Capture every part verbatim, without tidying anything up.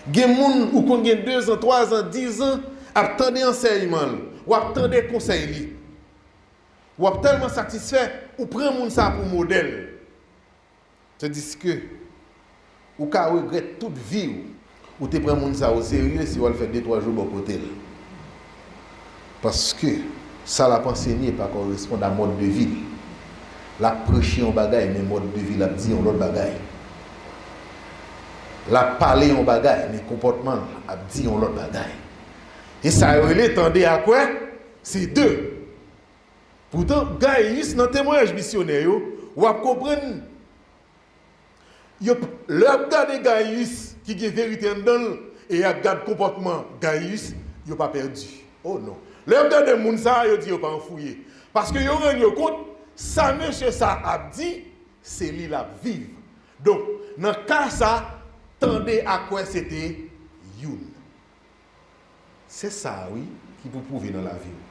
Gen moun ou konn gen dezan, twazan, dizan ap tande ansèyman l, w ap tande konsèy li. W ap tèlman satisfè, ou pran moun sa pou modèl. Tandiske ou ka regrèt tout vi w, ou te pran moun sa oserye si w al fè de twa jou bò kote l. Paske sa l ap ansenye pa koresponn a mòd de vi l. L ap preche yon bagay, men mòd de vi l ap di yon lòt bagay. L ap pale yon bagay, men konpòtman l ap di yon lòt bagay. E sa yo rele tande a kwè, se de. Poutan, Gayis, nan temwayaj misyonè yo, w ap konprann, yo, lè y ap gade Gayis ki gen verite anndan l, e y ap gad konpòtman Gayis, yo pa pèdi. Oh non. Lè y ap gade moun sa a, yo di yo pa anfouye. Paske yo rann yo kont, sa mesye sa a ap di, se li l ap viv. Donk, nan ka sa, tande a kwè se te youn. Se sa a, wi, ki pou pwouve nan lavi w.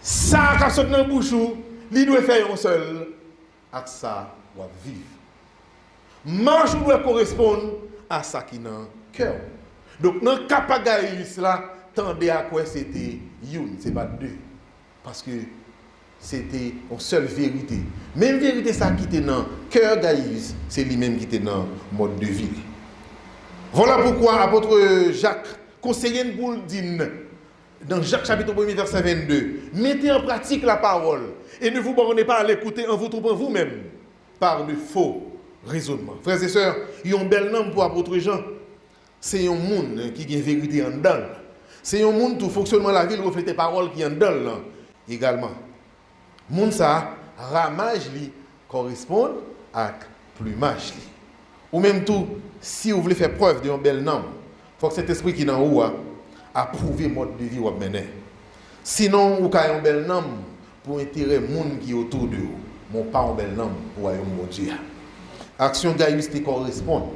Sa k ap sot nan bouch ou, li dwe fè yon sèl ak sa w ap viv. Mach ou dwe koresponn a sa ki nan kè w. Donk, nan ka pa Gayis la, tande a kwè se te youn, se pa de. Paske se te yon sèl verite. Menm verite sa ki te nan kè Gayis, se li menm ki te nan mòd de vi l. Vwala poukwa apot Jak konseye n pou l di n, nan Jak chapit premye, vèsè vennde, mettez en pratique la parole et ne vous bornez pas à l'écouter en vous trompant vous-même par de faux raisonnements. Frè e sè, yon bèl nanm pou apot Jan, se yon moun ki gen verite anndan l. Se yon moun tou fonksyònman lavi l reflete pawòl ki anndan l lan egalman. Moun sa a, ramaj li koresponn ak plimaj li. Ou menm tou, si w vle fè prèv de yon bèl nanm, fòk Sentespri ki nan ou a apwouve mòd de vi w ap mennen. Sinon, ou ka yon bèl nanm pou enterè moun ki otou de ou, men w pa yon bèl nanm pou wayòm Bondye a. Aksyon Gayis te koresponn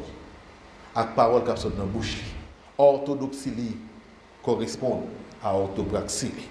ak pawòl k ap sot nan bouch li. Òtodoksi li koresponn a òtopraksi li.